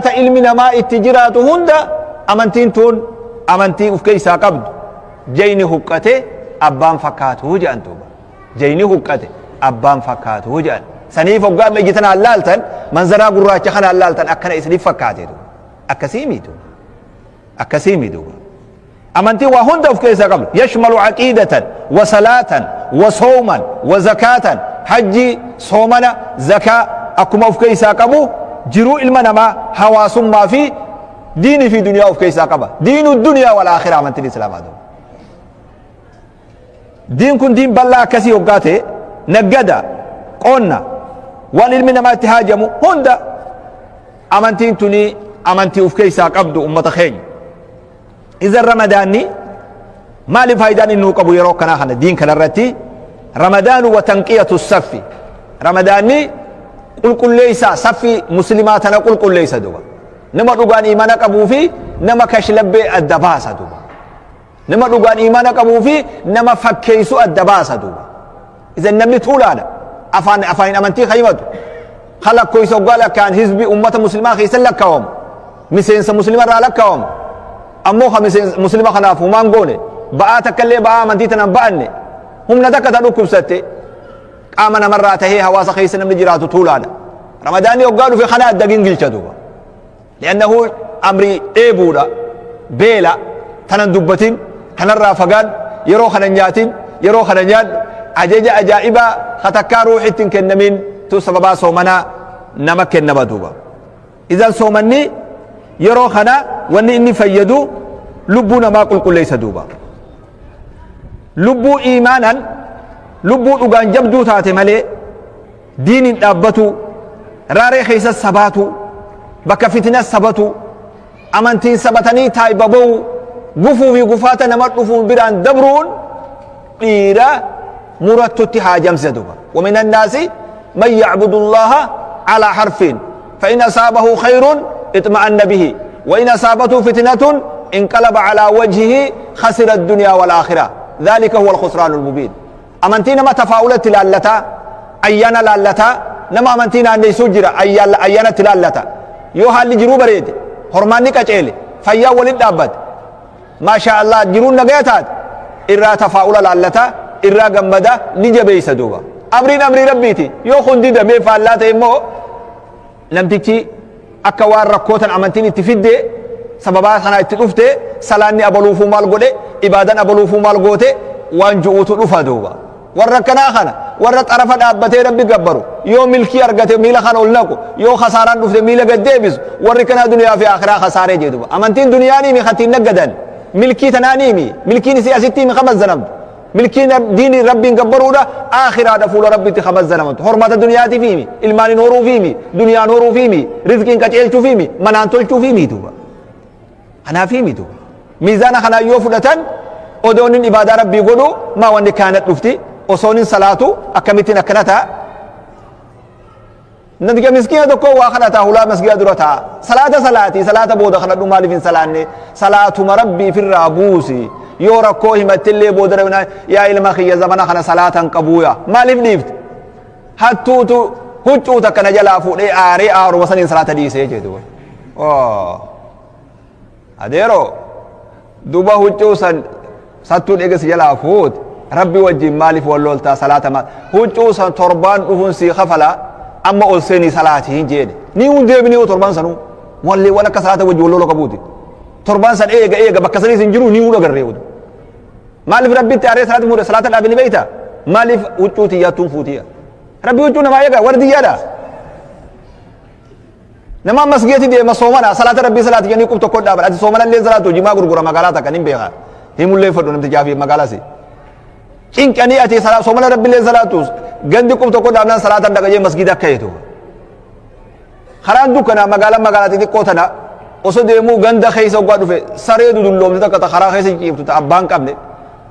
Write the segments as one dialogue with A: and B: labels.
A: Ta ilmi namaa itti jiraatu hunda amantiin tun amantii uf keessaa qabdu. Jayni huqqate abbaan fakkaatu jedhan duuba. Jayni huqqate abbaan fakkaatu jedhan. Saniif hoggaa amma ija tanaan laaltan, manzaraa gurraacha kanaan laaltan, akkana isiniif fakkaate duuba. Akkasii miti. Akkasii miti duuba. Amantiin waa hunda of keessaa qabdu. Yashmalu aqiidatan wa salaatan wa sooman wa zakaatan, hajjii, soomana, zakaa akkuma of keessaa qabu, jiruu ilma namaa, hawaasummaa fi diinii fi duniyaa of keessaa qaba. Diinu duniyaa wal aakhira amantiin islaamaa duuba. Diin kun diin bal'aa akkasii hoggaa ta'e, naggada, qonna, waan ilmi namaa itti haajamu hunda amantiin tuni amantii of keessaa qabdu, ummata keenya. Idan Ramadaanni maali? Faayidaan inni nuu qabu yeroo akkanaa kana diin kanarratti, Ramadaanu wa tanqiyatu saffi. Ramadaanni qulqulleessa saffi muslimaa tana qulqulleessa duba. Nama dhugaan imaana qabuu fi nama kashlabbee adda baasa duba. Nama dhugaan imaana qabuu fi nama fakkeessu adda baasa duba. Idan namni tuulaadha. Afaan afaaniin amantii kan himatu. Kalakkoysa hoggaa lakkaan hizbi ummata muslimaa keessa lakkaawamu. Miseensa muslima irraa lakkaawamu. Ammoo ka miseensa muslima kanaaf humaan goone, ba'aa takka illee ba'aa amantii tanaan ba'anne, humna takka ta dhukkubsatte qaama namarraa tahee hawaasa keessa namni jiraatu tuulaadha. Ramadaanni hoggaa dhufe kana adda gingilcha duuba. Li'annahu amri dheebuudha, beela, tanan dubbatin, kanarraa fagaadhu, yeroo kana nyaatin, yeroo kana nyaadhu, ajaja ajaa'ibaa ka takkaa ruuxitti hin kennamin tu sababaa soomanaa nama kennama duuba. Idan soomanni yeroo kana wanni inni fayyadu lubbuu namaa qulqulleessa duuba. Lubbuu iimaanan, lubbuu dhugaan jabduu taate malee diiniin dhaabbatu, raaree keessa sabaatu, bakka fitina sabatu, amantiin sabatanii taayba ba'u, gufuu fi gufaata nama dhufuun biraan dabruun dhiira murattutti haajamsisa duuba. ومن الناس من يعبد الله على حرف فإن أصابه خير اطمأن به وإن أصابته فتنة انقلب على وجهه خسر الدنيا والآخرة ذلك هو الخسران المبين. Amantii nama tafaa'ulatti laallata, ayyaana laallata. Nama amantii naanneessuu jira, ayyaanatti laallata. Yoo haalli jiruu bareede, hormaanni qaceele, fayyaa walin dhaabbate, maashaa Allah, jiruun nagaya taate, irraa tafaa'ula laallata, irraa gammada, ni jabeessa duuba. Amriin amrii rabbiiti. Yoo kun didamee faallaa ta'e immoo, namtichi akka waan rakkootan amantiin itti fidde sababaa kanaa itti dhufte, salaanni abaluufuu maal godhe, ibaadan abaluufuu maal goote, waan ju'uutu dhufa duuba. Warra akkanaa kana, warra xarafa dhaabbatee rabbi gabbaru, yoo milkii argate miila kana ol naqu, yoo kasaaraan dhufte miila gad deebisu, warri kanaa duniyaa fi akhiraa kasaaree jee duuba. Amantiin duniyaanii mi katiin naggadan, milkii tanaanii mi milkiin isii asitti mi kamazzanamtu. Milkiin diini rabbiin gabbaruudha, akhiraadha, fuula rabbitti kamazzanamtu. Hormaata duniyaati fiimi, ilmaanin horuu fiimi, duniyaan horuu fiimi, rizqiin qaceelchuu fiimi, manaan tolchuu fiimi duuba. Kanaaf fiimi duuba. Miizaana kanaa yoo fudhatan, odoonin ibaadaa rabbii godhu maa wanni kaanat dhufti, osoonin salaatu akkamittiin akkana ta'a? Namticha miskiina tokko waa kadhataa hulaa masgiida dura ta'a. Salaata salaati, salaata booda kadhadhu, maaliif hin salaanne? Salaatuma rabbii firraa buusi. Yoo rakkoo himattillee booda yaa ilma kiyya, zamana kana salaata hin qabuuya. Maaliif dhiifte? Hattuutu huccuu takka na jalaa fuudhee aaree aaruma saniin salaata dhiisee jedhu. Adeeroo, duba huccuu san sattuun eega si jalaa fuute, rabbi wajjin maaliif wal loltaa? Salaata maal, huccuu san torbaan dhufuun sii kafala, amma ol seenii salaatii hin jeene. Ni hun deebinee yoo torbaan sanuu wallee waan akka salaata wajjin wal lola qabuuti. Torbaan san eega eega bakka saniis hin jiru, ni hun agarree odu. Maaliif rabbitti aaree salaata fuudhe, salaata dhaabe ni beeyta? Maaliif huccuu tiyyaattuun fuutiya? Rabbi huccuu namaa eega wardiyyaadha. Nama masgiidatti deema, soomana, salaata rabbii salaati jennii qub tokko dhaaban, ati soomana illee salaatu jimaa gurgura magaalaa takka nin beeka. Himullee fedhu namtichaa fi magaalaa si. Cinqanii ati soomana rabbi illee salaatu, gandi qub tokko dhaabnaan salaatan dhaqa jee masgiida akka eetu. Karaan dukkanaa magaalaa magaalaa xixiqqoo tana osoo deemuu ganda keessa hoggaa dhufe, saree dudulloomte takka ta karaa keessa ciiftu, ta abbaan qabne,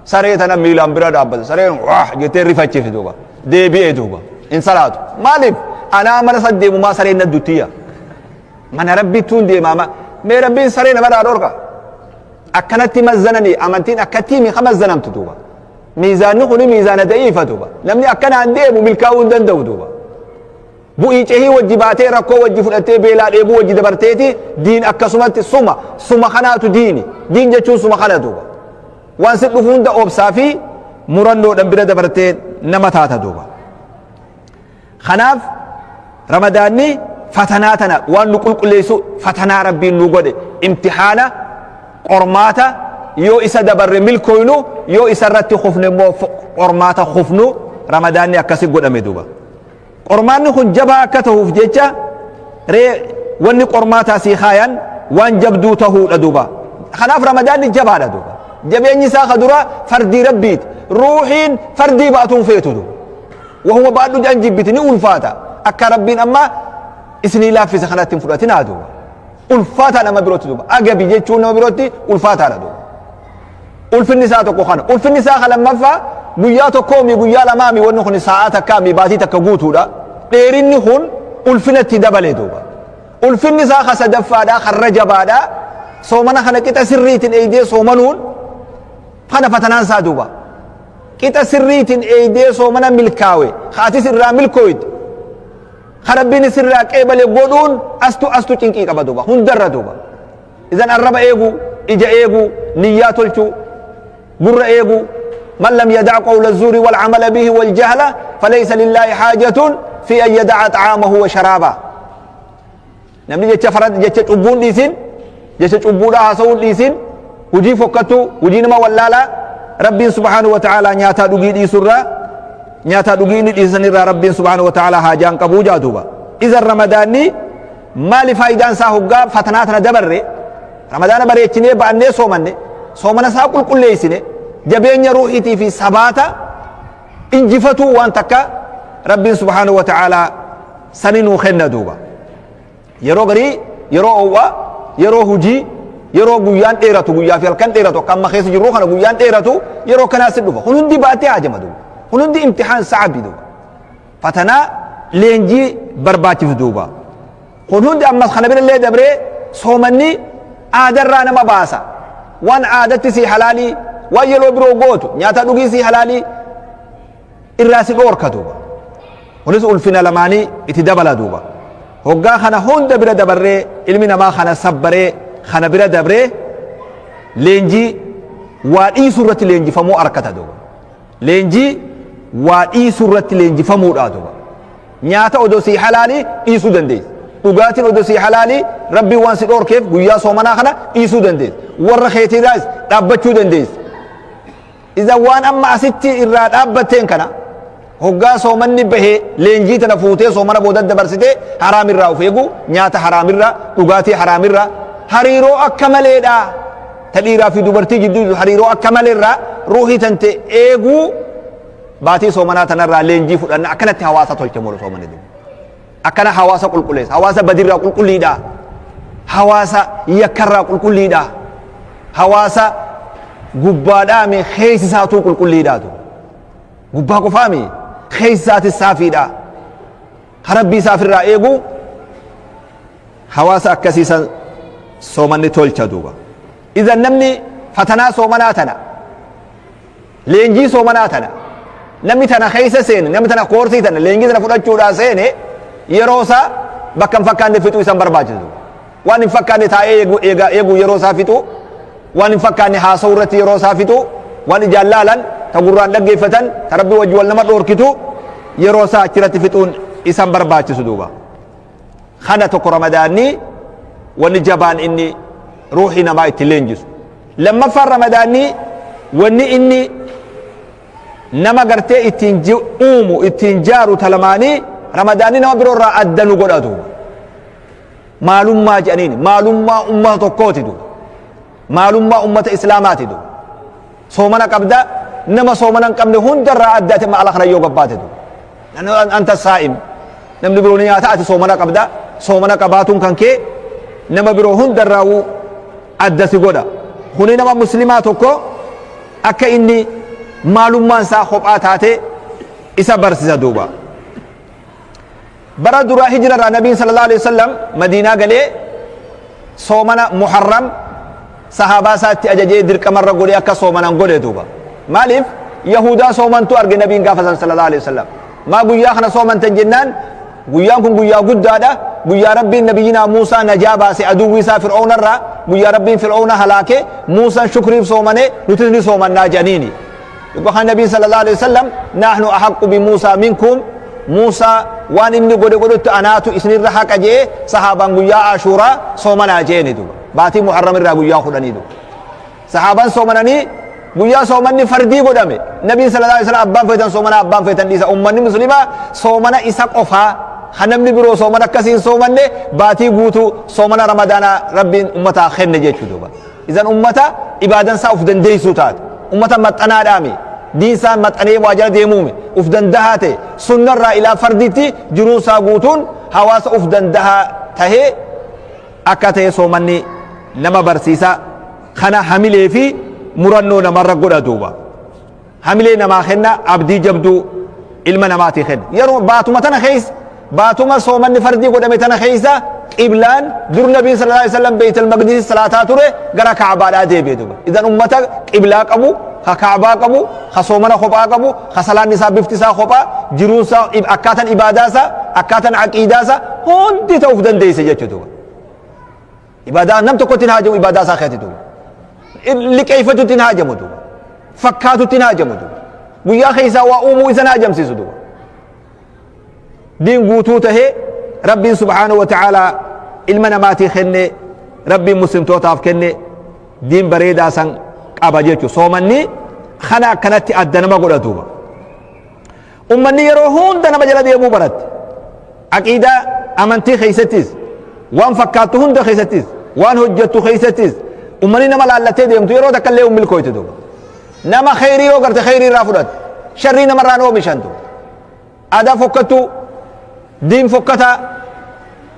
A: saree tana miilaan bira dhaabbate. Sareen waah jettee rifachiifte duuba. Deebi'ee duuba hin salaatu. Maaliif? Anaa mana san deemumaa sareen na duttiya. Mana rabbittuun deemaama. Mee rabbiin saree namarraa dhorka. Akkanatti mazzananii amantiin akkatti mi kamazzanamtu duuba. Miizaanni kuni miizaana da'iifa duuba. Namni akkanaan deemu milkaa'uu hin danda'u duuba. Bu'ii cehii wajji baatee, rakkoo wajji fudhattee, beelaa dheebuu wajji dabarteeti diin akkasumatti suma suma kanaatu diini. Diin jechuun suma kana duuba. Waan si dhufu hunda obsaa fi murannoodhaan bira dabartee nama taata duuba. Kanaaf Ramadaanni fatanaa tana waan nu qulqulleessu, fatanaa Rabbiin nu godhe, imtihaana, qormaata yoo isa dabarre milkooynu, yoo isa irratti kufne immoo qormaata kufnu. Ramadaanni akkasi godhame duuba. Qormaanni kun jabaa akka ta'uuf jecha ree wanni qormaataa sii kaayan waan jabduu ta'uudha duuba. Kanaaf Ramadaanni jabaadha duuba. Jabeenyi isaa ka dura fardii Rabbiiti. Ruuhiin fardii baatuun feetu duuba. Wahuma baadhu jedhan jibbiti, ni ulfaata. Akka Rabbiin amma isinii laaffise kanatti hin fudhatinaa duuba. Ulfaataa nama birootti duuba. Agabi jechuun nama birootti ulfaataadha duuba. Ulfinni isaa tokko kana. Ulfinni isaa ka lammaffaa guyyaa tokkoomi, guyyaa lamaami, wanni kun sa'aa takkaami, baatii takka guutuudha. Dheerinni kun ulfina itti dabale duuba. Ulfinni isaa ka sadaffaadha, karra jabaadha. Soomana kana qixa sirriitiin eeydee soomanuun kana fatanaan isaa duuba. Qixa sirriitiin eeydee soomana milkaawe, ka atis irraa milkooyte, ka Rabbiin sirraa qeebale godhuun astu astu cinqii qaba duuba, hundarra duuba. Idan arraba eeguu, ija eeguu, niyyaa tolchuu, gurra eeguu. من لم يدع قول الزور والعمل به والجهل فليس لله حاجة في أن يدع طعامه وشرابه. Namni jecha farad, jecha cubbuun dhiisin, jecha cubbuudhaa haasa'uun dhiisin, hujii fokkattuu, hujii nama wallaalaa, Rabbiin سبحانه وتعالى nyaataa dhugii dhiisurraa, nyaataa dhugii inni dhiisanirraa Rabbiin سبحانه وتعالى haajaan qabuu jaa duuba. Idan Ramadaanni maali faayidaan isaa? Hoggaa fatanaa tana dabarre, Ramadaana bareechinee ba'annee soomanne, soomana isaa qulqulleessine, jabeenya ruuhiitii fi sabaata injifatuu waan takka Rabbiin سبحانه وتعالى sani nuu kenna duuba. Yeroo garii, yeroo oowwaa, yeroo hujii, yeroo guyyaan dheeratu, guyyaa fi halkan dheeratu, akka amma keessa jirru kana guyyaan dheeratu, yeroo kanaa si dhufa. Kun hundi baatee haajama duuba. Kun hundi imtixaan sa'abi duuba, fatanaa leenjii barbaachisu duuba. Kun hundi ammas kana birallee dabree soomanni aadarraa nama baasa. Waan aadatti sii halaalii, waan yeroo biroo gootu, nyaata dhugii sii halaalii irraa si dhoorka duuba. Kunis ulfina lamaanii itti dabala duuba. Hoggaa kana hunda bira dabarree, ilmi namaa kana sabbaree kana bira dabree, leenjii waa dhiisuu irratti leenjifamuu arkata duuba. Leenjii waa dhiisuu irratti leenjifamuudha duuba. Nyaata odoo sii halaalii dhiisuu dandeessa. Dhugaatiin odoo sii halaalii, Rabbiin waan si dhoorkeef guyyaa soomanaa kana dhiisuu dandeessa. Warra keetiirraas dhaabbachuu dandeessa. Iza waan amma asitti irraa dhaabbatteen kana hoggaa soomanni bahee leenjii tana fuutee soomana booda dabarsitee haraamirraa of eeguu, nyaata haraamirraa, dhugaatii haraamirraa, hariiroo akka maleedha ta dhiiraa fi dubartii jidduu jiru, hariiroo akka maleerraa ruuhii tante eeguu baatii soomanaa tanarraa leenjii fudhanna. Akkanatti hawaasa tolche mulu soomanni duuba. Akkana hawaasa qulqulleessa, hawaasa badirraa qulqulliidha, hawaasa yakkarraa qulqulliidha, hawaasa gubbaadhaami keessa isaatuu qulqulliidhaatu, gubbaa qofaami, keessa isaatis saafiidha, ka Rabbii isaafirraa eegu. Hawaasa akkasiisan soomanni tolcha duuba. Idan namni fatanaa soomanaa tana, leenjii soomanaa tana, namni tana keessa seene, namni tana koorsii tana, leenjii tana fudhachuudhaa seene, yeroo isaa bakka hin fakkaanne fixuu isan barbaachisu. Waan hin fakkaanne taa'ee eegu eegu yeroo isaa fixuu, waan hin fakkaanne haasa'uu irratti yeroo isaa fixuu, waan ijaan laalan, ta gurraan dhaggeeffatan, ta Rabbi wajji wal nama dhoorkitu yeroo isaa achirratti fixuun isan barbaachisu duuba. Kana tokko Ramadaanni wanni jabaan inni ruuhii namaa itti leenjisu. Lammaffaan, Ramadaanni wanni inni nama gartee ittiin uumu, ittiin jaaru talamaanii, Ramadaanni nama biroo irraa adda nu godha duuba. Maalummaa jedhaniin maalummaa ummata tokkooti duuba, maalummaa ummata Islaamaati duuba. Soomana qabda, nama soomana hin qabne hundarraa adda ati ala kana yoo gabbaate duuba. أنت صائم. Namni biroo ni nyaata, ati soomana qabda. Soomana qabaatuun kan kee nama biroo hundarraa adda si godha. Kuni nama Muslimaa tokko akka inni maalummaan isaa kophaa taate isa barsisa duuba. Bara duraa hijirarraa Nabiin صلى الله عليه وسلم Madiinaa galee soomana Muharram sahaabaa isaatti ajajee dirqamarra godhee akka soomanan godhe duuba. Maaliif? Yahudaa soomantu arge Nabiin gaafa san صلى الله عليه وسلم. Maa guyyaa kana soomantan jennaan, Guyyaan kun guyyaa guddaadha. Guyyaa Rabbiin nabiyyinaa Muusaa najaa baase aduwwii isaa Fir'auna irraa. Guyyaa Rabbiin Fir'auna halaake Muusaan shukriif soomane, nutis ni soomannaa jedhaniini. Yookaan Nabiin sallallahu alaihi wasallam, nahnu ahaqqu bi Muusaa minkum, Muusaa waan inni godhe godhutti anaatu isinirra haqa jee sahaabaan guyyaa Ashuuraa soomanaa jeeni duuba. Baatii Muharram irraa guyyaa 10 duuba. Sahaabaan soomananii guyyaa soomanni fardii godhame. Nabiin sallallahu alaihi wasallam abbaan feetan soomanaa, abbaan feetan dhiisa. Ummanni muslimaa soomana isa qofaa kan namni biroo soomana akkasii hin soomanne, baatii guutuu soomana Ramadaanaa Rabbiin ummataa kenne jechuu duuba. Isan ummata ibaadan isaa uf dandeessuu taate. Ummata maxxanaadhaami. Diin isaa maxxanee waa jala deemuumi. Uf dandahaa ta'e sunnarraa ilaa fardiitti jiruun isaa guutuun hawaasa uf dandahaa tahee akka ta'e soomanni nama barsiisa. Kana hamilee fi murannoo namarra godha duuba. Hamilee namaa kenna, abdii jabduu ilma namaatii kenna. Yeroo baatuma tana keessa, baatuma soomanni fardii godhame tana keessa, qiblaan dur Nabiin sallallahu alaihi wasallam Beeytal Maqdis salaataa ture gara Ka'abaadhaa deebi'e duuba. Idan ummata qiblaa qabu, ka Ka'abaa qabu, ka soomana kophaa qabu, ka salaanni isaa bifti isaa kophaa, jiruun isaa, akkaataan ibaadaa isaa, akkaataan aqiidaa isaa hundi ta'uuf dandeesse jechuudha duuba. Ibaadaa nam tokkotti hin haajamu, ibaadaa isaa keessatti duuba. Liqeeffachutti hin haajamu duuba. Fakkaatutti hin haajamu duuba. Guyyaa keessaa waa uumuu isa hin haajamsiisu duuba. Diin guutuu tahee Rabbiin subhaanahu wa ta'aalaa ilma namaatii kenne, Rabbiin muslimtootaaf kenne, diin bareedaa san qaba jechuudha. Soomanni kana akkanatti adda nama godha duuba. Ummanni yeroo hunda nama jala deemuu baratte. Aqiidaa amantii keessattis, waan fakkaattu hunda keessattis, waan hojjettu keessattis ummanni nama laallatee deemtu yeroo takka illee hin milkooytu duuba. Nama kheyrii yoo garte kheyrii irraa fudhatte, sharrii namarraan oomishantu. Aadaa fokkattuu, diin fokkataa,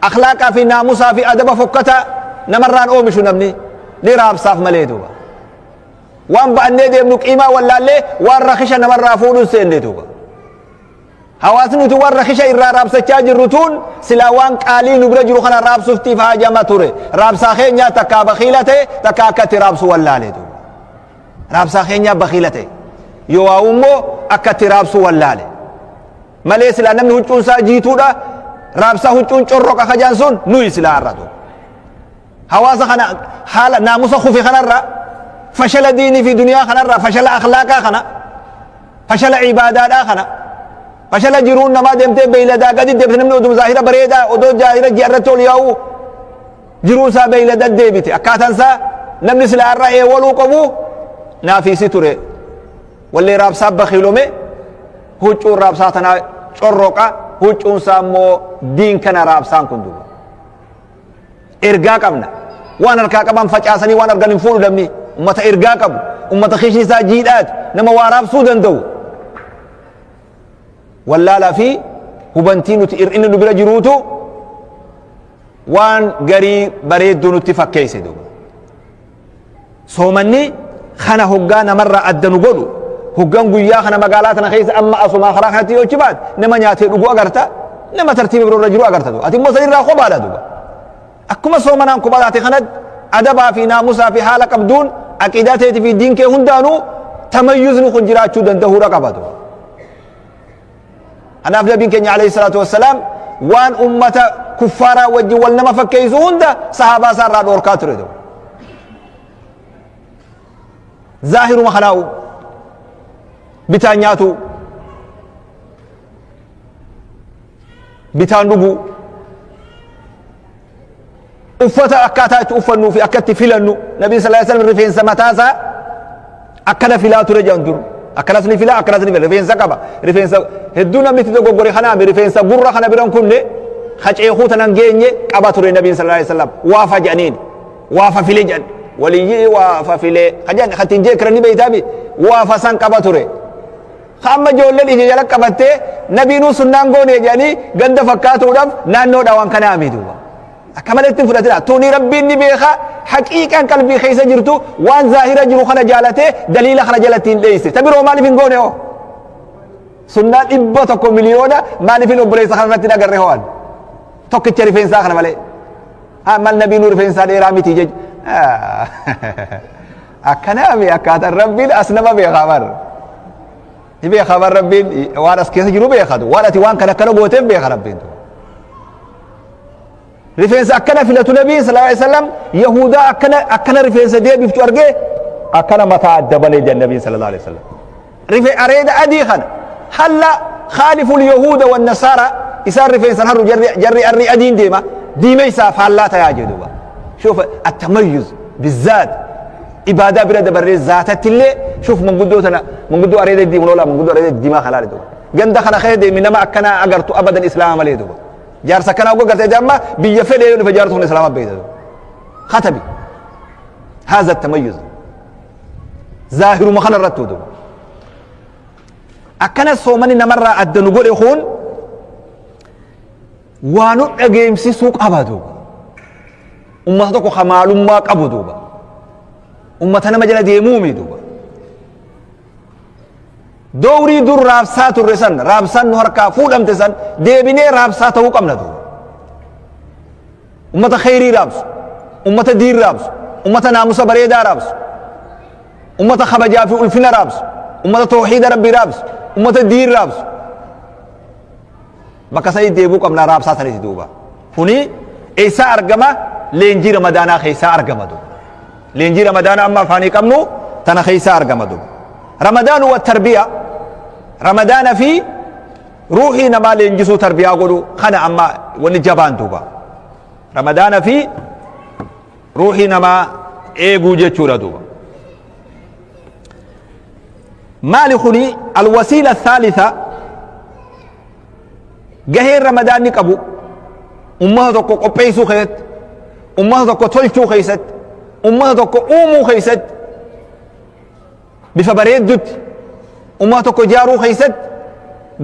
A: akhlaaqaa fi naamusaa fi adaba fokkataa namarraan oomishu, namni ni raabsaaf malee duuba. Waan ba'annee deemnu qiimaa wallaallee waan rakisha namarraa fuudhuun seenne duuba. Hawaasni nuti waan rakisha irraa raabsachaa jirru tuun silaa waan qaalii nu bira jiru kana raabsuftiif haajama ture. Raabsaa keenyaa takkaa bakiila ta'e, takkaa akka itti raabsu wallaale duuba. Raabsaa keenyaa bakiila ta'e. Yoo waa'u immoo akka itti raabsu wallaale. Malee silaa namni huccuun isaa jiituudha. Raabsaa huccuun corroqa kajaan sun nuyi silaa har'a duuba. Hawaasa kana haala naamusa kufe kanarra, fashala diinii fi duniyaa kanarra, fashala akhlaaqaa kana, fashala ibaadaadhaa kana, fashala jiruun namaa deemtee beeyladaa gadi deebite. Namni oduma zaahira bareedaa, odoo zaahira ji'a irratti ol yaa'u, jiruun isaa beeylada deebite. Akkaataan isaa namni silaa irra eewaluu qabu naafiisi ture. Wallee raabsaa bakiilome, huccuun raabsaa tanaa corroqa, huccuun isaa immoo diin kana raabsaan kun duuba. Ergaa qabna. Waan harkaa qaban facaasanii waan argan hin fuudhu namni. Ummata ergaa qabu. Ummata kiishni isaa jiidhaati. Nama waa raabsuu danda'u. Wallaalaa fi hubantii nuti hir'inni nu bira jiruutu waan garii bareedduu nutti fakkeesse duuba. Soomanni kana hoggaa namarraa adda nu godhu, hoggaan guyyaa kana magaalaa tana keessa amma asumaa karaa kanatti yoo baate nama nyaatee dhugu agarta, nama tartiiba biroo irra jiru agarta duuba. Ati immoo sanirraa kophaadha duuba. Akkuma soomanaan kophaa taate kanatti adabaa fi naamusaa fi haala qabduun aqiidaa teetii fi diin kee hundaanuu tamayyuzni kun jiraachuu danda'uudha qaba duuba. Kanaaf Nabiin keenya alayhi salaatu wassalaam waan ummata kuffaaraa wajjin wal nama fakkeessu hunda sahaabaa isaa irraa dhoorkaa ture duuba. Zaahiruma kanaa'u bitaan nyaatu, bitaan dhuguu, uffata akkaataa itti uffannuu fi akka itti filannu. Nabiin sallallahu alaihi wasallam rifeensa mataa isaa akkana filaa ture jedhan dur. Akkanas ni filaa, akkanas ni fila, rifeensa qaba. Rifeensa hedduu namni itti dogoggore kanaami, rifeensa gurra kana biran kunne kaceekuu tanan geenye qaba ture Nabiin sallallahu alaihi wasallam. Waafa jedhaniin waafa file jedhan, waliyyii waafa file kajan katiin jeekira ni beeytaami, waafa san qaba ture. Amma ijoolleen ija jala qabattee nabiinuu sunnaan goone jedhanii ganda fakkaatuudhaaf naannoodha waan kanaami duuba. Akka malee itti hin fudhatina. Tuni Rabbiin ni beeka, haqiiqaan qalbii keessa jirtu waan zaahira jiru kana jaalatee daliila kana jalatti hin dheeyse. Ta biroo maaliif hin goone hoo? Sunnaa 100 miliyoona maaliif hin obboleessa kana irratti hin agarre hoo? Tokkicha rifeensaa kana malee. Haa mal nabiinuu rifeensaa dheeraa miti jechuudha. Akkanaami akkaataan Rabbiin as nama beekaa bar. Ni beekaa bar, Rabbiin waan as keessa jiru beekatu. Waan ati waan kana akkana gooteef beeka Rabbiin. Rifeensa akkana filatu Nabiin sallallahu alaihi wasallam, Yahudaa akkana akkana rifeensa deebiftu argee akkana mataa adda banee jedhan Nabiin sallallahu alaihi wasallam. Rife areeda adii kana halla khaaliful yahuda wan nasaara, isaan rifeensan harru, jarri arrii adiin deema, diimeysaa faallaa tayaa jedhu duuba. Shuuf attamayyuz bizzaat, ibaadaa bira dabarree zaatatti illee. Shuuf manguddoo tana, manguddoo areeda diimu loola, manguddoo areeda diimaa kanaa duuba. Ganda kana kee deemi, nama akkanaa agartu abadan islaama malee duuba. Jaarsa akkanaa uga gartee, amma biyya fedhe yoo dhufe jaarsa kun islaama beeyta duuba. Khatabi haza tamayyuz zaahiruma kana irratti duuba. Akkana soomani namarraa adda nu godhe kun waa nu dhageemsisuu qaba duuba. Ummata tokko ka maalummaa qabu duuba. Ummata nama jala deemuumi duuba. Dowrii dur raabsaa turre san, raabsaan nu harkaa fuudhamte san deebinee raabsaa ta'uu qabna duuba. Ummata kheyrii raabsu, ummata diin raabsu, ummata naamusa bareedaa raabsu, ummata kabajaa fi ulfina raabsu, ummata tawxiida Rabbii raabsu, ummata diin raabsu. Bakka sanii deebuu qabna, raabsaa saniiti duuba. Kuni eessaa argama? Leenjii Ramadaanaa keessaa argama duuba. Leenjii Ramadaanaa amma afaanii qabnu tana keessaa argama duuba. Ramadaanu wa tarbiya, Ramadaana fi ruuhii namaa leenjisuu, tarbiyaa godhu kana amma wanni jabaan duuba. Ramadaana fi ruuhii namaa eeguu jechuudha duuba. Maali kuni? Alwasiila thaalitha, gaheen Ramadaanni qabu ummata tokko qopheessuu keessatti, ummata tokko tolchuu keessatti, ummata tokko uumuu keessatti, bifa bareeddutti ummata tokko ijaaruu keessatti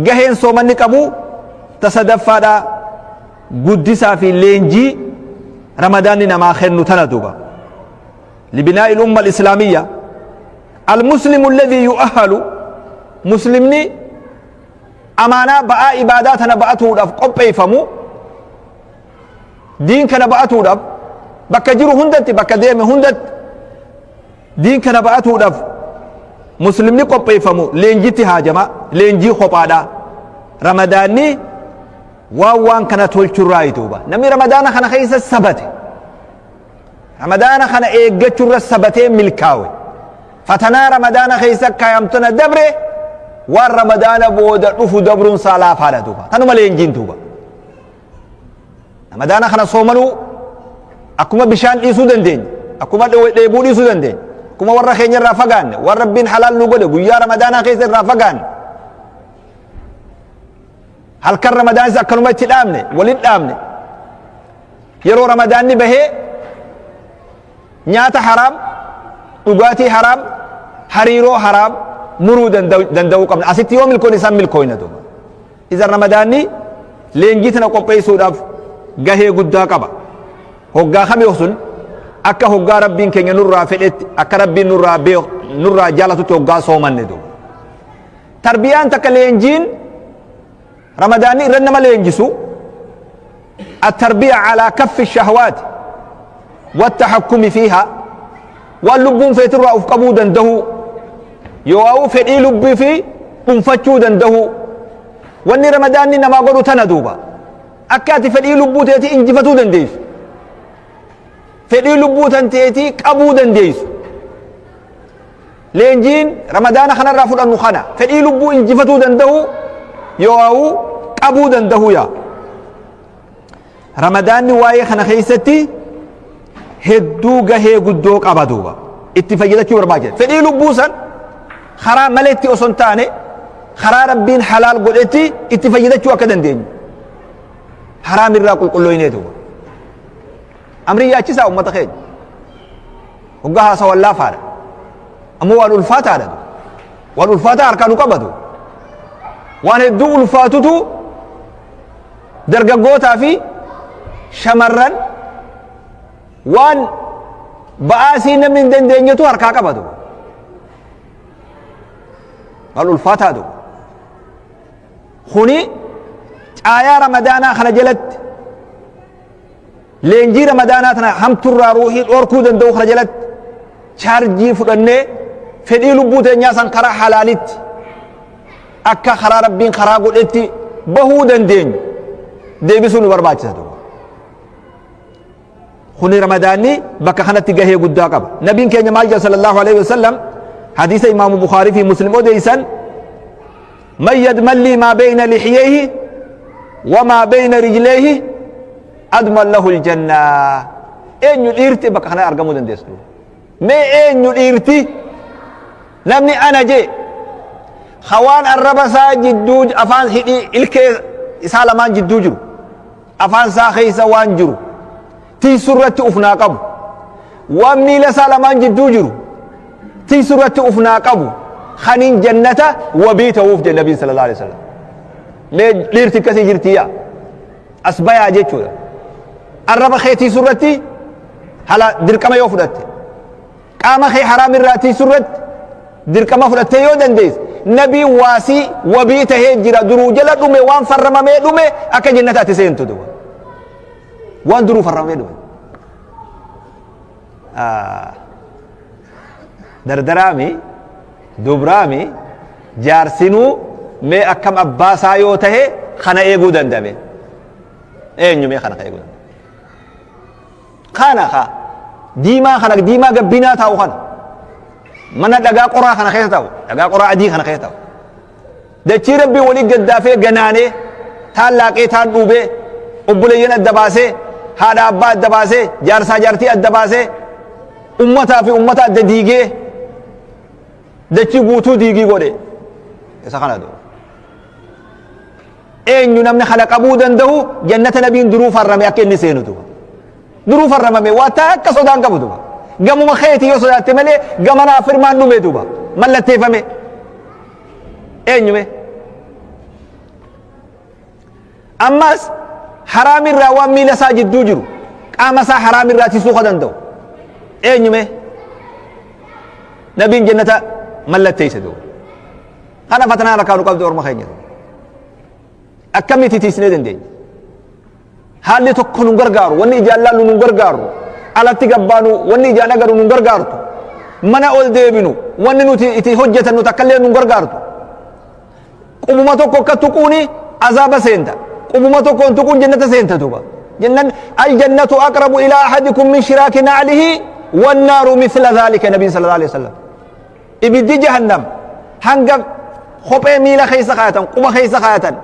A: gaheen soomanni qabu ta sadaffaadha. Guddisaa fi leenjii Ramadaanni namaa kennu tana duuba. Libinaa'i umma al-islaamiyya, al-muslimu alladhi yu'ahhalu, muslimni amaanaa ba'aa ibaadaa tana ba'atuudhaaf qopheeffamu, diin kana ba'atuudhaaf bakka jiru hundatti, bakka deeme hundatti diin kana ba'atuudhaaf muslimni qopheeffamu leenjitti haajama, leenjii kophaadha. Ramadaanni waan kana tolchurraa duuba. Namni Ramadaana kana keessa sabate, Ramadaana kana eeggachurra sabatee milkaawe, fatanaa Ramadaana keessa kaayamtana dabre, waan Ramadaana booda dhufu dabruun isaa laafaadha duuba. Tanuma leenjiin duuba. Ramadaana kana soomanuu akkuma bishaan dhiisuu dandeenya, akkuma dheebuu dhiisuu dandeenya, akkuma warra keenya irraa fagaanne, waan Rabbiin halaal nu godhe guyyaa Ramadaanaa keessa irraa fagaanne, halkan Ramadaanis akkanuma itti dhaabne, walin dhaabne. Yeroo Ramadaanni bahee nyaata haraam, dhugaatii haraam, hariiroo haraam muruu danda'uu qabna. Asitti yoo milkoon isaan milkooyna duuba. Isan Ramadaanni leenjii tana qopheessuudhaaf gahee guddaa qaba. Hoggaa kami sun akka hoggaa Rabbiin keenya nurraa fedhetti, akka Rabbiin nurraa beeku, nurraa jaalatutti hoggaa soomanne duuba. Tarbiyaan takka, leenjiin Ramadaanni irra nama leenjisu, التربية على كف الشهوات والتحكم فيها. Waan lubbuun feetirraa uf qabuu danda'u, yoo fedhii lubbii fi dhuunfachuu danda'u, wanni Ramadaanni namaa godhu tana duuba. Akka ati fedhii lubbuu teetii injifatuu dandeessu, fedhii lubbuu tan teetii qabuu dandeessu, leenjiin Ramadaana kanarraa fudhannu kana, fedhii lubbuu injifatuu danda'u, yoo qabuu danda'u. Yaa Ramadaanni waa'ee kana keessatti hedduu gahee guddoo qaba duuba. Itti fayyadachuu barbaachisa. Fedhii lubbuu san karaa maletti osoo hin taane karaa Rabbiin halaal godhetti itti fayyadachuu akka dandeenyu, haraam irraa qulqullooynee duuba. Amrii yaachisaa ummata keenya hoggaa haasawan laafaadha, ammoo waan ulfaataadha. Waan ulfaataa harkaa nu qabatu, waan hedduu ulfaatutu dargaggootaa fi shamarran waan ba'aasii namni hin dandeenyetu harkaa qabatu, waan ulfaataatu. Kuni caayaa Ramadaanaa kana jalatti, leenjii Ramadaanaa tana hamturraa ruuhii dhorkuu danda'u kana jalatti chaarjii fudhannee, fedhii lubbuu teenyaa san karaa halaalitti, akka karaa Rabbiin karaa godhetti bahuu dandeenyu deebisuu nu barbaachisa duuba. Kuni Ramadaanni bakka kanatti gahee guddaa qaba. Nabiin keenya maal jedha sallallahu alaihi wasallam? Hadiisa Imaamu Bukhaarii fi Muslim odeeysan: man yadman lii maa bayna lixiyayhi wamaa bayna rijlayhi adman lahu aljannaa. Eenyu dhiirti bakka kana argamuu dandeessu? Mee eenyu dhiirti namni ana jee hawaan arraba isaa jidduu, afaan hidhii ilkee isaa lamaan jidduu jiru, afaan isaa keessa waan jiru tiisu irratti ufnaa qabu, waan miila isaa lamaan jidduu jiru tiisu irratti ufnaa qabu, kanin jannata wabii ta'uuf jedhe Nabiin sallallahu alaihi wasallam. Mee dhiirti akkasii jirti yaa as bayaa jechuudha. Arraba kee tiisu irratti hala dirqama yoo fudhatte, qaama kee haraam irraa tiisu irratti dirqama fudhattee yoo dandeesse, nabii waasii wabii tahee jira. Duruu jala dhume, waan farramamee dhume akka jannata ati seentu duba waan duruu farramamee dhume. Dardaraami dubraami jaarsinuu mee akkam abbaa isaa yoo tahe kana eeguu dandame? Eenyu mee kana eeguu dandame? Kana ka diimaa kana diimaa gabbinaa taa'u, kana mana dhagaa qoraa kana keessa taa'u, dhagaa qoraa adii kana keessa taa'u, dachii Rabbii walii gaddaafee ganaanee taan laaqee taan dhuubee, obboleeyyan adda baasee, haadha abbaa adda baasee, jaarsaa jaartii adda baasee, ummataa fi ummata adda diigee, dachii guutuu diigii godhe isa kana duuba. Eenyu namni kana qabuu danda'u jannata nabiin duruu farrame akka inni seenu duuba? Duruu farramame, waa takka sodaan qabu duuba. Gamuma keeti yoo sodaatte malee gamanaa firmaan dhume duuba mallatteeffame. Eenyume ammas haraamirraa waan miila isaa jidduu jiru, qaama isaa haraamirraa tisuu ka danda'u eenyume? Nabiin jannata mallatteesse duuba. Kana fatanaa rakkaa nu qabdu orma keenya. Akkamitti tiisnee dandeenya? Haalli tokko nun gargaaru, wanni ijaan laallu nun gargaaru, alatti gabbaanu wanni ijaan agaru nun gargaartu, mana ol deebinu wanni nuti itti hojjetannu takkallee nun gargaartu. Qubuma tokko akka tuquuni azaaba seenta, qubuma tokkoon tuquun jannata seenta duuba. Jennan aljannatu aqrabu ilaa ahadikum min shiraaki na'lihi wannaaru mithla dhalika. Nabiin sallallahu alaihi wasallam ibiddi jahannam hanga kophee miila keessa kaayatan, quba keessa kaayatan,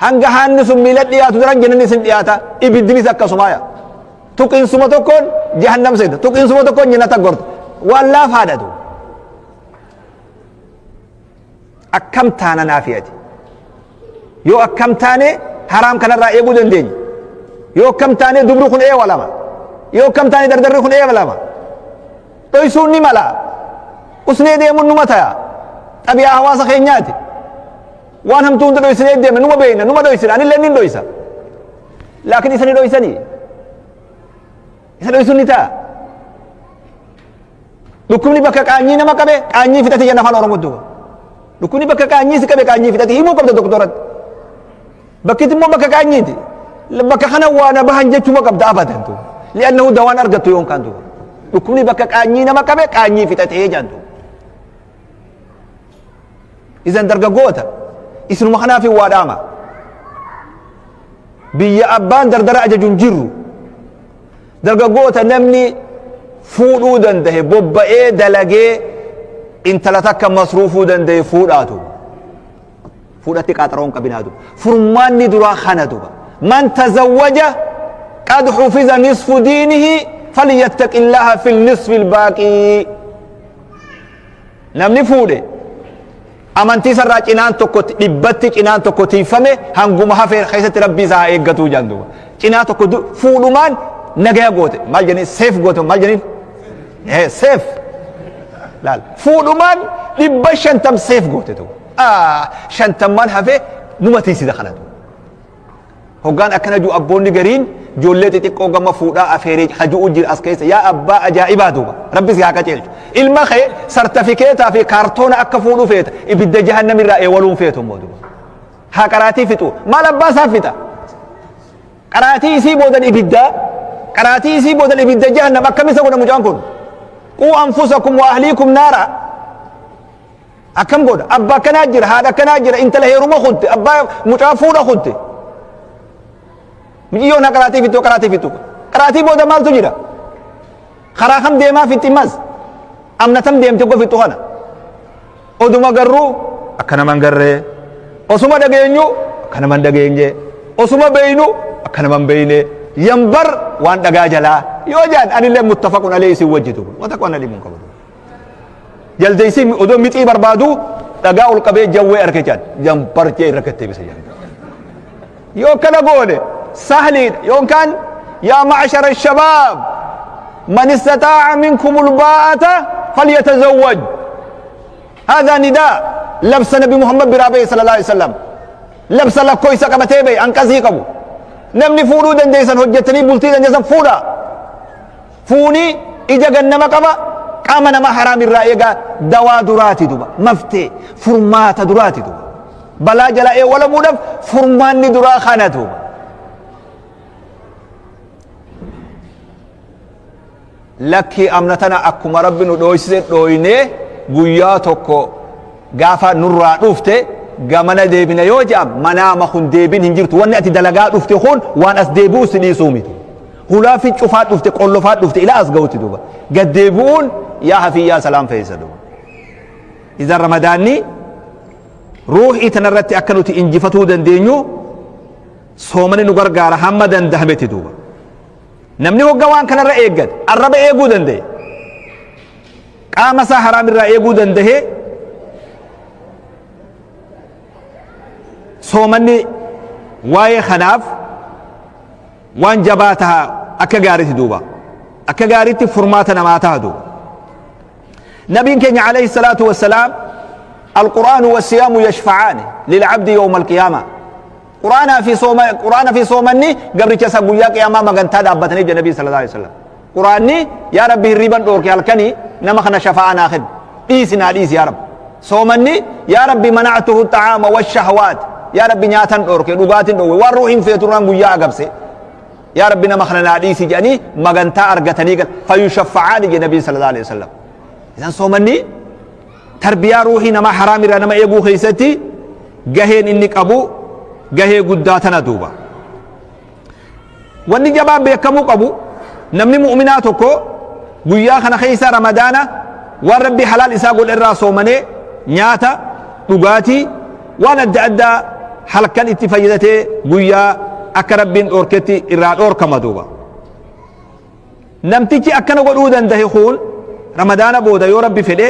A: hanga haanni sun miila dhiyaatu daran jannanni isin dhiyaata. Ibiddinis akkasumaa tuqinsuma tokkoon jahannam seenta, tuqinsuma tokkoon jannata gorta. Waan laafaadha duuba. Akkam taana naafiyati? Yoo akkam taane haraam kanarraa eeguu dandeenya? Yoo akkam taane dubri kun eewa lama? Yoo akkam taane dardarri kun eewa lama? Dhoysuun ni mala, usnee deemuun numa taya, xabi'aa hawaasa keenyaati. Waan hamtuu hunda dhoysinee deemna, numa beeyna, numa dhoysina. Anillee nin dhoysa, laakiin isa ni dhoysanii? Isa dhoysuun ni ta'a? Dhukkubni bakka qaanyii nama qabe qaanyii fixate jenna afaan Oromoo duuba. Dhukkubni bakka qaanyii si qabe qaanyii fixate himuu qabda doktoratti. Bakkitti immoo bakka qaanyiiti. Bakka kana waan bahan jechuma qabda abadan duuba. Li'annahu dawaan argattu yoon kaan duuba. Dhukkubni bakka qaanyii nama qabe qaanyii fixatee jaan duuba. Isan dargaggoota isinuma kanaaf waa dhaama. Biyya abbaan dardara ajaju hin jirru. Dargaggoota, namni fuudhuu dandahe bobba'ee dalagee intala takka masruufuu danda'e fuudhaatu. Fuudhatti qaaxaroon qabinaatu. Furmaanni duraa kana duba. Man tazawwaja qad hufiza nisfu diinihi falyattaqillaha fil nisfi albaaqii. Namni fuudhe amantii isarraa cinaan tokko dhibbatti cinaan tokko tiifame, hanguma hafee keessatti Rabbii isaa haa eeggatuu jaan duuba. Cinaa tokko fuudhumaan nagaya goote, maal jedhanii safe goote, maal jedhaniin safe laal, fuudhumaan 50 safe goote duuba. 50n hafee numa tiisida kana duuba. Hoggaan akkana jiru abboonni gariin ijoollee xixiqqoo gama fuudhaa afeeree haju'u jira as keessa. Yaa abbaa ajaa'ibaa duuba, Rabbi si haa qajeelchu. Ilma kee sartifikeetaa fi kaartoona akka fuudhu feeta, ibidda jahannam irraa eewaluun feetu immoo duuba. Haa qaraatii fixu, maal abbaa isaa fixa? Qaraatii isii boodan ibiddaa, qaraatii isii boodan ibidda jahannam akkam isa godha mucaan kun? Quu anfusakum wa ahliikum naara. Akkam godha? Abbaa akkanaa jira, haadha akkanaa jira, intala heeruma kutte, abbaa mucaa fuudha kutte. Mucayyoon haa qaraatii fixu, qaraatii fixu. Qaraatii booda maaltu jira? Karaa kam deemaa fixxi mas amna tam deemte go fixxu kana oduma garruu akka naman garree, osuma dhageenyu akka naman dhageenye, osuma beeynu akka naman beeyne, yambar waan dhagaa jalaa yoo jaan anillee muttafaqun alee isin wajjitu wanta qonna dhibuun qabatu. Jaldeessi odoo mixii barbaadu dhagaa ol qabee jawwee arke jaan yambar jee irra gatteebisa jaan. Yoo kana goone sahliidha yookaan yaa ma'ashara shabaab man istataa'a minkum ulbaa'ata falyatazawwaj. هذا نداء لبس نبي محمد برابي صلى الله عليه وسلم، لبس لكويسا قبتي بي أنقذي قبو نمني فودو دنديسان هجتني بلتي دنديسان فودا فوني إجا جنما قبا قام نما حرام الرأي دوا دراتي دوبا مفتي فرمات دراتي دوبا بلا جلا إيه ولا مودف فرمان درا خانة دوبا. لكي أمنتنا أكما ربي ندويسي دويني guyyaa tokko gaafa nurraa dhufte gamana deebina yoo jedham manaama kun deebin hin jirtu. Wanni ati dalagaa dhufte kun waan as deebi'u si dhiisuu miti. Hulaa fi cufaa dhufte qollofaa dhufte ila as ga'utti duuba gad deebi'uun yaa hafiyyaa salaam feessa duuba. Idan ramadaanni ruuhii tanarratti akka nuti injifatuu dandeenyu soomani nu gargaara hamma dandahametti duuba. Namni hogga waan kanarra eeggate arraba eeguu danda'e, qaama isaa haraam irraa eeguu danda'e, soomanni waa'ee kanaaf waan jabaa taha akka gaariitti duuba akka gaariitti furmaata namaa taha duuba. Nabiin keenya alayhi salaatu wassalaam القرآن والصيام يشفعان للعبد يوم القيامة. قرآن في صوم قرآن في صومني قبل كسا قيا قيامة ما قنتا دابتني النبي صلى الله عليه وسلم. قرآني يا ربي الربا دورك الكني نما خنا شفاعة ناخذ إيسنا إيس يا رب. صومني يا ربي منعته الطعام والشهوات يا ربي نياتن دورك دوغاتن دو والروح في تران قيا قبسي يا ربي نما خنا إيس جاني ما قنتا أرغتني فيشفعان النبي صلى الله عليه وسلم. إذا صومني تربية روحي نما حرام نما إيغو خيستي جهين إنك أبو جهي قداتنا دوبا. واني جباب بيكمو قبو نمني مؤمناتكو قيا خنا خيسا رمضان والربي حلال إسا قول إرى صومني نياتا دقاتي وانا أدى حلقا اتفايدتي قيا أكربين أوركتي إرى أوركما دوبا. نمتيكي أكنا قول أودن دهي خون رمضان بودا يو ربي فدي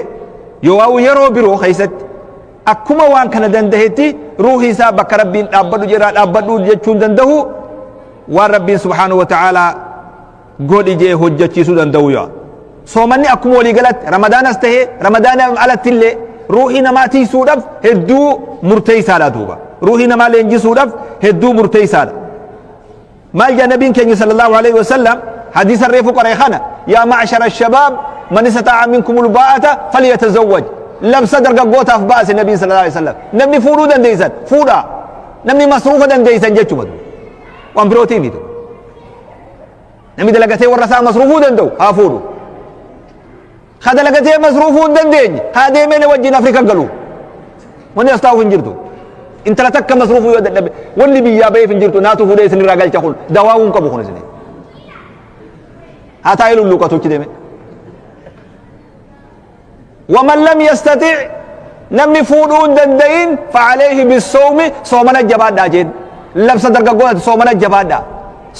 A: يو يرو برو خيست أكما وان كان دندهتي روحي سا بك ربي أبدو جرا أبدو جتشون دندهو والربي سبحانه وتعالى قول إجي هجتشي سو دندهو يا صومني أكما ولي قالت رمضان استهي رمضان على تلي روحي نما تي سودف هدو مرتي سالا دوبا روحي نما لينجي سودف هدو مرتي سالا. ما جاء نبي كان صلى الله عليه وسلم حديث الريف قريخانة يا معشر الشباب من استطاع منكم الباءة فليتزوج. لم صدر قوتا في بأس النبي صلى الله عليه وسلم. نمني فورودا ديسان فودا نمني مصروفا ديسان جتشو بدو وان بروتيني دو نمني دلقتي ورسا مصروفو دندو ها فورو خد لقتي مصروفو دندين هذه من وجه افريقيا قالوا من يستاو فنجرتو انت لا تك مصروفو يود النبي واللي بيا بي فنجرتو ناتو فودي سن راجل تقول دواون كبو خنسني هاتا يلو لوكاتو كدمه. ومن لم يستطع نمني فودون دندين فعليه بالصوم صومنا جباد داجين لبس درجة صومنا جباد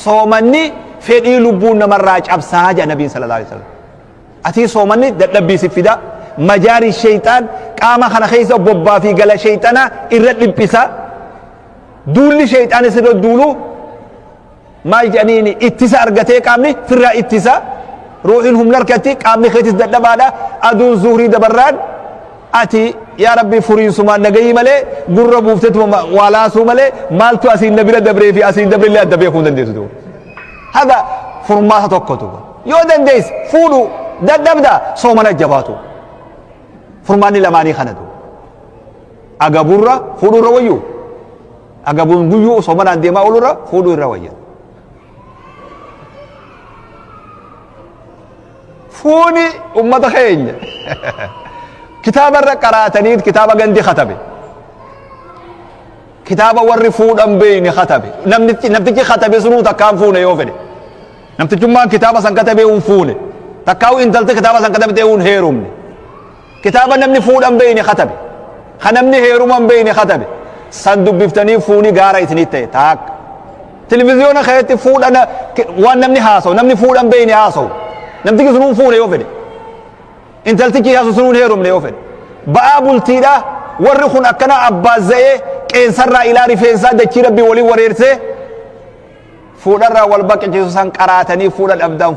A: صومني فدي لبون مراج أبساج النبي صلى الله عليه وسلم. أتي صومني دلبي سفدا مجاري الشيطان قام خنا خيسة بوبا في قلا شيطانا إرد لبسا دول شيطان سيدو دولو ما يجانيني اتسا أرجتي قامني فرا اتسا روحهم لركتي قامني خيتس دبادا أدون زهري دبران أتي يا ربي فرين سما نجي ملي قرب وفتت ولا سو ملي مالتو أسين نبي دبري في أسين دبري لا دبي يكون دنديس دو هذا فرما توكتو يو دنديس فولو دبدا صومنا جباتو فرماني لماني خندو أجابورا فولو رويو أجابون بيو صومنا ديما أولورا فولو رويو فوني أمة خين كتاب الرقراتنيد كتاب غندي ختبه كتاب وري فود أم بيني ختبه نمتجي ختبه سنو تكام فوني يوفني نمتجي ما كتاب سن كتبه وفوني Takkaa'u intalti kitaaba san katabte hin heerumne. Kitaaba namni fuudha hin beeyne katabe, ka namni heeruma hin beeyne katabe, san dubbiftanii fuuni gaara isinit ta'e taakka. Televiziyoona keessatti fuudha waan namni haasawu, namni fuudha hin beeyne haasawu. Namtichi sunuun fuune yoo fedhe. Intaltichi haasawu sunuun heerumne yoo fedhe. Ba'aa bultiidha warri kun akkana abbaazza'ee qeensarraa ilaa rifeensaa dachii rabbii waliin wareersee fuudharraa wal baqachiisu san qaraatanii fuudha dhabdan.